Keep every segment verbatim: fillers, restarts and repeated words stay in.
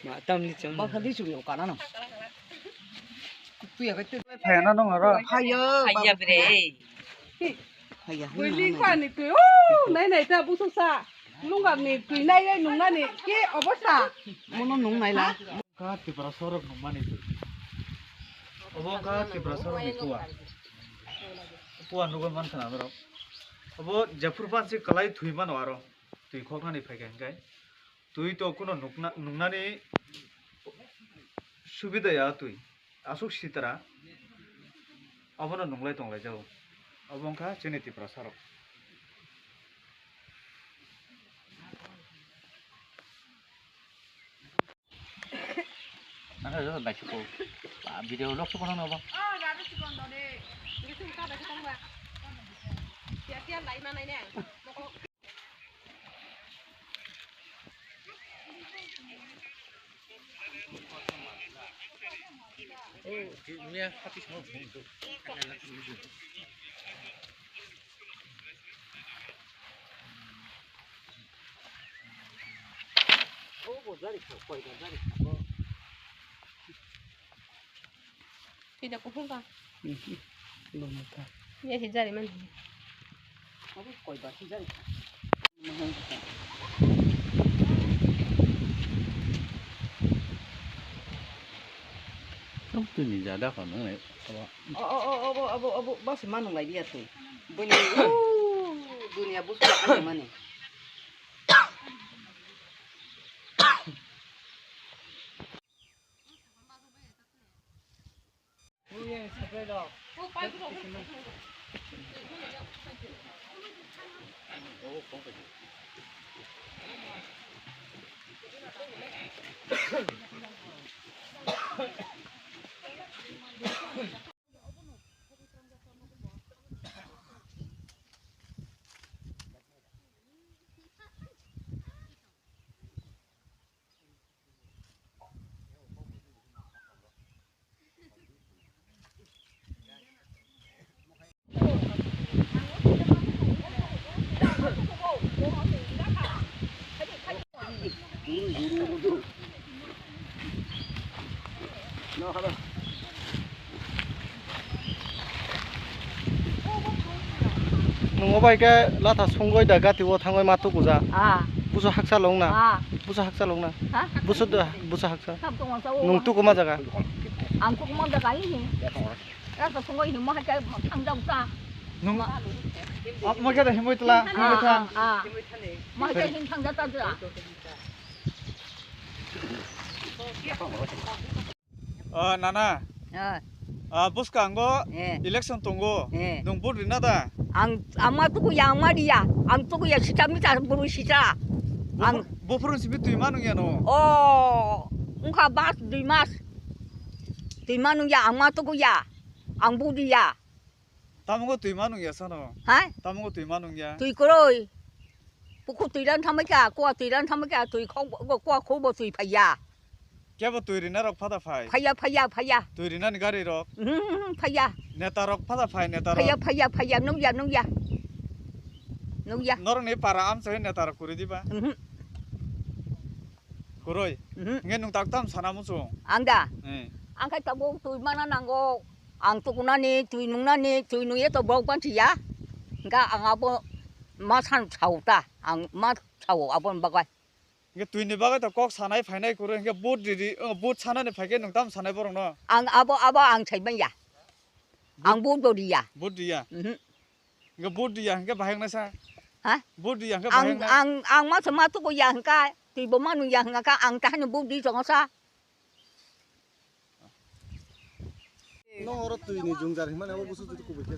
Ma tamni chwng. Bakha di chwng kana no. Kuya ka te. Phayana nong aro. Hayo. Haya bre. Haya. Bwli khani twi. Oh, nai nai ta busu sa. Lungar ni twi nai nai nung nani ke obosta. Mono nung nai la. Ka Tripura sorok nung mani twi. Obo ka Tripura sorok ni kuwa. Kuwa nugwi man khana aro. Obo jephuru pansi kwlai thwi mano aro. Twi khoknani phai kha hwnkhe. Twi to kuno nukna-, nungnani subida ya twi. Aswk sitra. Abono nunglai tonglai jago. Obo wngkha chini Tiprasa rok. Nang joto naisiko. Ba, video log sukono nobo. Tidak kuhung ka. Belum apa. Ya si jari man. Aku koi ba si jari. Tok tu ni jada ko nang le. Abo, abo, abo, abo, abo, bas manung lai dia tu. Bini, uh, dunia bus ka mani. Nung obo hai khe latha songwi da gati o thangwi ma tukuja. Ah. Buso haksa long na. Ah. Buso haksa long na. Ha? Buso da, buso haksa. Sab tong sa o. Nung tuku ma jaga. Ang tuku ma jaga ini. Latha songwi himo hai khe thang jang ta. Nung. Ap ma khe da himoi tla, himoi tha. Ah, ah. Ma khe hin thang jang ta. Ah, nana. Ah. Ah, bwskango Eh. election tongo. Eh. Nwng vote rina da? Ang, ang ma tukuya, ang ma riya. Ang tukuya sita mita buru sita. Ang Buphur, buphur simi twi ma nungya no? Oh, wngkha bas dui mas. Twi ma nungya, ang ma tukuya. Ang vote riya. Tamungo twi ma nungya sano? Ha? Tamungo twi ma nungya? Twi kwrwi. Pukhur twi ran thamai kha, kuwa twi ran thamai kha, twi khok, kuwa khok bo twi phaiya. Kebo twi rina rok phada phai? Phaiya, phaiya, phaiya. Twi rina ni gari rok? Mhm, mhm, phaiya. Neta rok phada phai, neta rok? Phaiya, phaiya, phaiya, nungya, nungya. Nungya. Norok ni para amchai neta rok kwrwi diba? Mhm. Kwrwi? Mhm. Nge nwng tak tam sana muchung? Ang da? Eh. Ang khai tabuk twi mana nango. Ang tukunani, twi nungnani, twi nungya to bok banchi ya. Hingka ang abo ma san sao ta, ang ma sao aboni bagwi. Hingke twi ni bagwi to kok sanai phainai kwrwi, hingke vote riri, o, vote sanani phaikhe nwng tamo sanai borokno? Ang abo, abo ang sai manya. Ang vote bo riya. Vote riya? Mhm. Hingke vote riya, hingke bahai wngnai sa? Ha? Vote riya, hingke bahai wngnai? Ang, ang, ang ma sama tukuya hingka, twi bo ma nungya hingka, ang tahani vote ri tongo sa. Nong oro twi ni jungjar himani abo busu jodi kubui khe.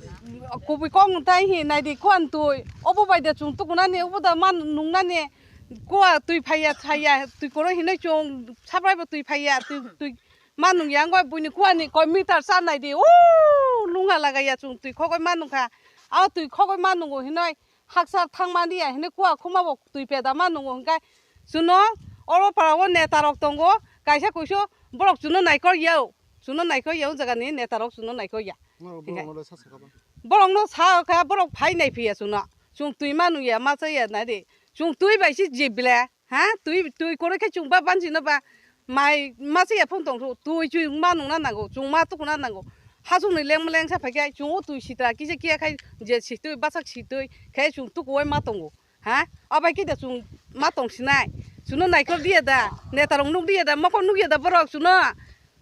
Kubui kok nwng tai hi nai di khuan twi. Obo bai da chwng tukunani, obo da man nungnani. Kua twi phaiya, thaiya, twi koroi hinoi chwng, sapraibo twi phaiya, twi, twi ma nungya, wngkha buini kuani koi meter cha naidi, ooh, lungha lagaiya chwng twi khogoi ma nungkha. A twi khogoi ma nungo hinoi haksa thangmani ya hinoi kua khumabo twi peda ma nungo hwnkhe chwngno oro parao netarok tongo, kaisa kuisu borok chwngno naikol ya, chwngno naikol ya, o jagani netarok chwngno naikol ya. Borokno sa kha, borok phai nai phiya chwngno. Chwng twi ma nungya, ma chaya naidi. Chwng twi bai si jibile, ha? Twi, twi koroi khe chwng ba bansi no ba. Mai ma chaya phone tong thu. Twi chwng ma nungna nango, chwng ma tukuna nango. Hachukni lengma lengsa phai khe chwng o twi sitra kisa kiya khai je sitwi bachak sitwi khe chwng tukuwai ma tongo. Ha? Abai khe da chwng ma tong sinai. Chwngno naikol diya da, netarok nuk diya da, mokol nuk ya da borok chwngno.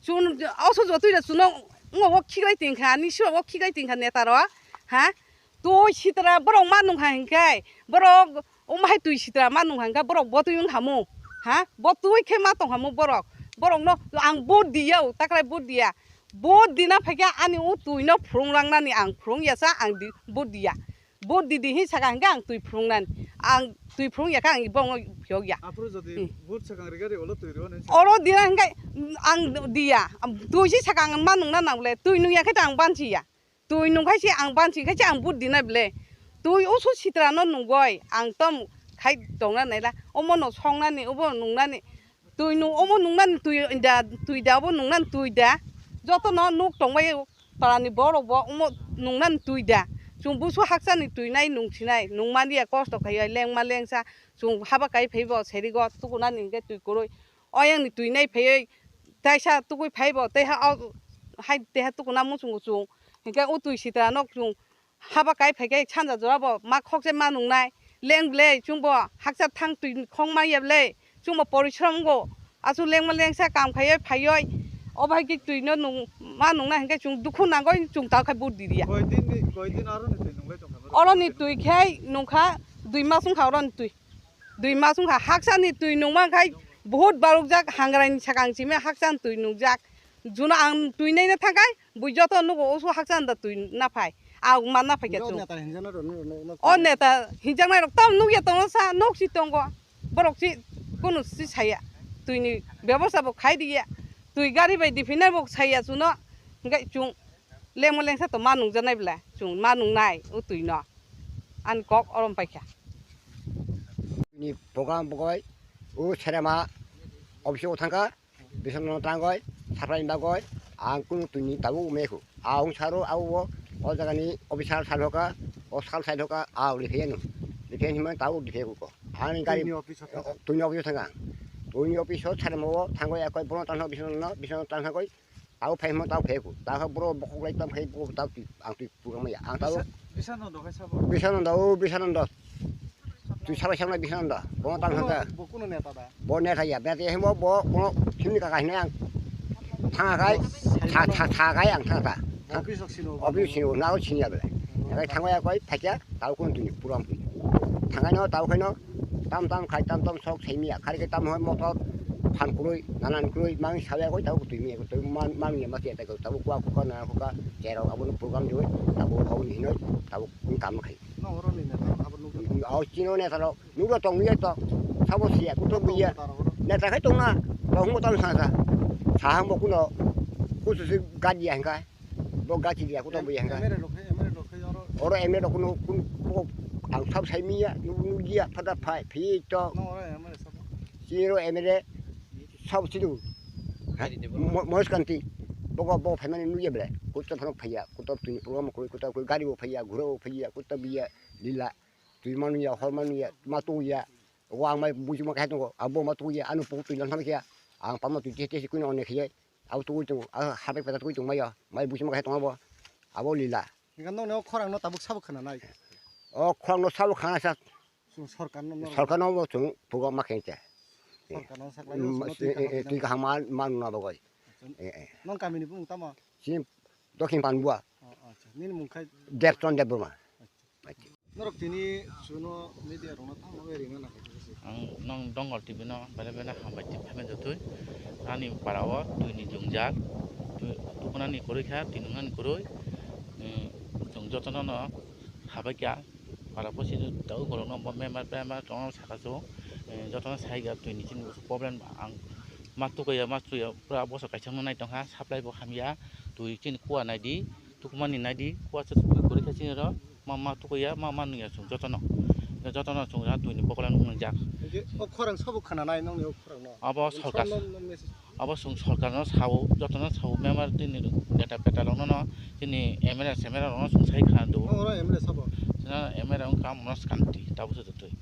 Chwng oso jotwi da chwngno ngo o khiklai tingkha, ani sio o khiklai tingkha netarok. Ha? Twi sitra borok ma nungkha hinkhe, borok omo hai twi sitra ma nungkha hinkhe borok bo twi wng hamu. Ha? Bo twi khe ma tong hamu borok. Borokno ang vote diya, takrai vote diya. Vote dina phaikhe ani o twino phurung rangnani ang phurung yasa ang di, vote diya. Vote di di hin saka hinkhe ang twi phurung nani. Ang twi phurung yakhe ang bongno phiyok ya. Aphuru jodi Hmm. vote sakang rigari olo twi rw nai. Oro dina hinkhe ang diya. Twi si saka ang ma nungna nang le. Twi nung yakhe ta ang bansi ya. Twi nung khai si ang bansi khai si ang vote dina bile. Twi usu sitra no nungoi ang tom khai tongna naila. Omo no songnani, obo nungnani. Twi nung omo nungnani twi da, twi da obo nungnani twi da. Joto no nuk tongbai parani borok bo omo nungnani twi da. Chwng busu haksani twi nai nung sinai, nung mani ya kosto khai lengma lengsa. Chwng haba kai phai bo seri go tukunani hinkhe twi kwrwi. Oyang ni twi nai phaiwi taisa tukui phai bo tei ha o hai tei ha tukuna muchungo chwng. Hinkhe o twi sitra no chwng haba kai phai khe sanja jora bo ma khokse ma nungnai. Leng ble chwng bo haksa thang twi khong ma ya ble chwng bo porishrom go. Asu lengma lengsa kam khaiwi phaiwi o bai khe twi no nung ma nungnai hinkhe chwng dukhu nangoi chwng ta khai vote di ya. Koi din ni, koi din aro ni twi nunglai tongkha? Oro ni twi khe nungkha dui mas wngkha oro ni twi. Dui mas wngkha, haksani twi nungma khai buhut barukjak, hangraini sakang simi haksani twi nungjak. Juno ang twi naina thangkhai, bui joto nugo usu haksani da twi naphai. Ang ma naphai khe chwng. O neta hinjaknai rok tam nukya tongo sa, nuk si tongo. Borok si kunu si saya. Twini bebosta bo khai diya. Twi gari bai diphinai bo saya chuno. Hinkhe chwng lengma lengsa to ma nungjaknai bwle. Chwng ma nungnai o twi no. Ani kok orom paikha. Ni program bogoi o serema office o thangkha, bisano tangoi, sapraini bagoi, ang kunu twini tabuk mekhu. Ang saro au o, o jagani officer sal hoka, o sal sal hoka, au riphe no. Riphe hima tabuk riphe ko. Ani gari twini office o thangkha. Twini office o serema o thangoi akoi bono tanho bisano, bisano tanhakoi. Tao phai hwnma tao phai ku. Tao khe bro bokhok lai tamo khai bo tao twi ang twi pura maya. Ang tao Bisa-, Bisanando khai sabo? Bisanando, o Bisanando. Twi sabai saknai Bisanando. Bo tamo Bono, hwnka. Bo kuno neta da? Bo neta ya, neta ya himo bo, bo sini kaka hinai ang. Thanga khai, Bo tha, tha, tha khai ang thanga ta. Office rok sino. Office sino, nao sini ya bele. Khai thangmaya koi, phakya, tao kun twi pura. Thangai no, tao khai no. Tam tam khai tam tam sok sai miya khari ke tam hoi motor phan kurui nanan kurui mang sawi agoi tabo twi miya twi man man miya mati atai tabo kwa kuka na kuka cherok abo no program diwi tabo hau ni hinoi tabo kun kam khai. No oro ni neta abo nuk. Au chino neta rok nuk ro tong ye to sabo siya kuto biya neta khai tong na ba hung tam sa sa sa hang bo kuno kusu si gadi ya hang kai. Bo gachi dia kuto buya hanga. M L A rok hai, M L A rok hai oro. Oro M L A rok kuno kun ko ang sab sai miya nu nu dia pada phai phi to. No oro M L A sab. Siro M L A sab sidu. Mohis Kanti. Bogo bo phaimani nuya ble. Kuto phano phaiya. Kuto tuni program koi kuto koi gari bo phaiya, ghura bo phaiya, kuto biya lila. Tui manuya, hor manuya, matu ya. Wa ang mai buji ma khai tongo. Abo matu ya anu pu tui lan tham kya. Ang pama tui tete kuno ne khiye. Abo tugui tongo, a habai pada tugui tongmai o, mai buisi ma khai tongo bo, abo lila. Hingke nokni o khorang no tabuk sabo khna nai. O khorang no sabo khna sa. Chwng sorkar no, sorkar no bo chwng pugo ma khe cha. Sorkar no saklai o, chwng no twi kaham ma, ma nuna bo goi. Acha. Eh, eh. Nong kami ni bumung tamo? Chini Dokhin Panbua. Oh, acha. Nini mung khai? Debchand Debbarma. Acha. Norok tini chuno media rokno tamo bai ringna nang khe se. Ang nong Donggol T V no belai belai hambai tip phaiman jotoi. Ani para o twi ni jwngjak, twi tukunani kwrwi kha, twi nungnani kwrwi. Chwng jotono no habai kha. Para posi tau golok no bo member member tongno saka so. Eh, jotono sai ga twi ni chini bwswk problem, ang ma tukaya, ma chuya, pura bosor kaisa no nai tongkha, supply bo hamya, twi chini kuwa nai di, tukumani nai di, kuwa se twi kwrwi kha chini ro, ma, ma tukaya, ma, ma nungya chwng jotono, jotono chwng ya twi ni bokolan nungjak. Hwnkhe o khorang sabo khna nai nongni o khorang no? Abo sorkar. Abo chwng sorkarno sao, jotono sao, member tini neta peta rokno no, tini M L A semera rokno chwng sai khna do. Oro M L A sabo? Chwng M L A wngkha Manoj Kanti, tabuk se twi.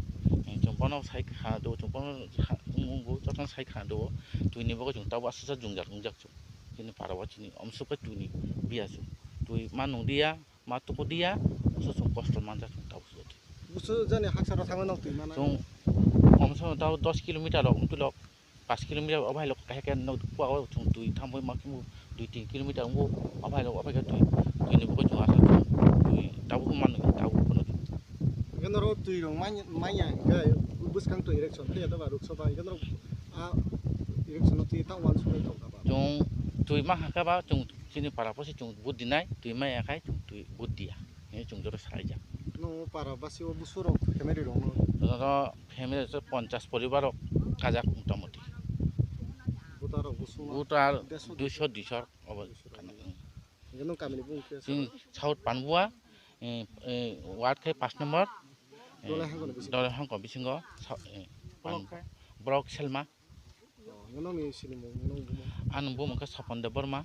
Chwng bono sai khna do, chwng bono wng-, wngbo jotono sai khna do. Twini bagwi chwng tabuk aswk sa jwngjal wngjak chwng. Chini para o chini omsuk bai twini biya chwng. Twi ma nung diya, ma tuku diya, aswk chwng kosto manjak chwng tabuk se twi. Busu jani haksa rok thangma nok twi mana? Chwng omsuk tabuk dos kilometer rok wng twilok. Pash kilometer o bahai lok kaisa khe nok kua o chwng twi thangwi ma khe dui tin kilometer wngo, o bahai lok o bahai khe twi, twi ni bagwi chwng aswk twi tabuk mano, tabuk phano. Hwnkhe norok twi rok manya, manya hwnkhe bwskang twi election phiya doba ruksa ba hwnkhe norok a election o twi ta uansuknai tongkha ba? Chwng twi mankha khe ba chwng chini para posi chwng vote dinai, twi maya khai chwng twi vote diya. Hwnwi chwng joto salaijak. Nung para basi o busu rok family rok no? Joto family se ponchas poribar rok kajak motamoti. Buta rok busu no? Buta dersho duiso, duiso obo. Hwnkhe nung kami ni bung khe? Chini South Panbua, eh, eh, ward khe pash number, eh, Dolai Hangkor ni bisingo? Dolai Hangkor bisingo, sa-, eh, Pan-, block khe? Block Selma. Oh, nung ni sini mung, nung bumung? Ani bumung khe Sopon Debbarma.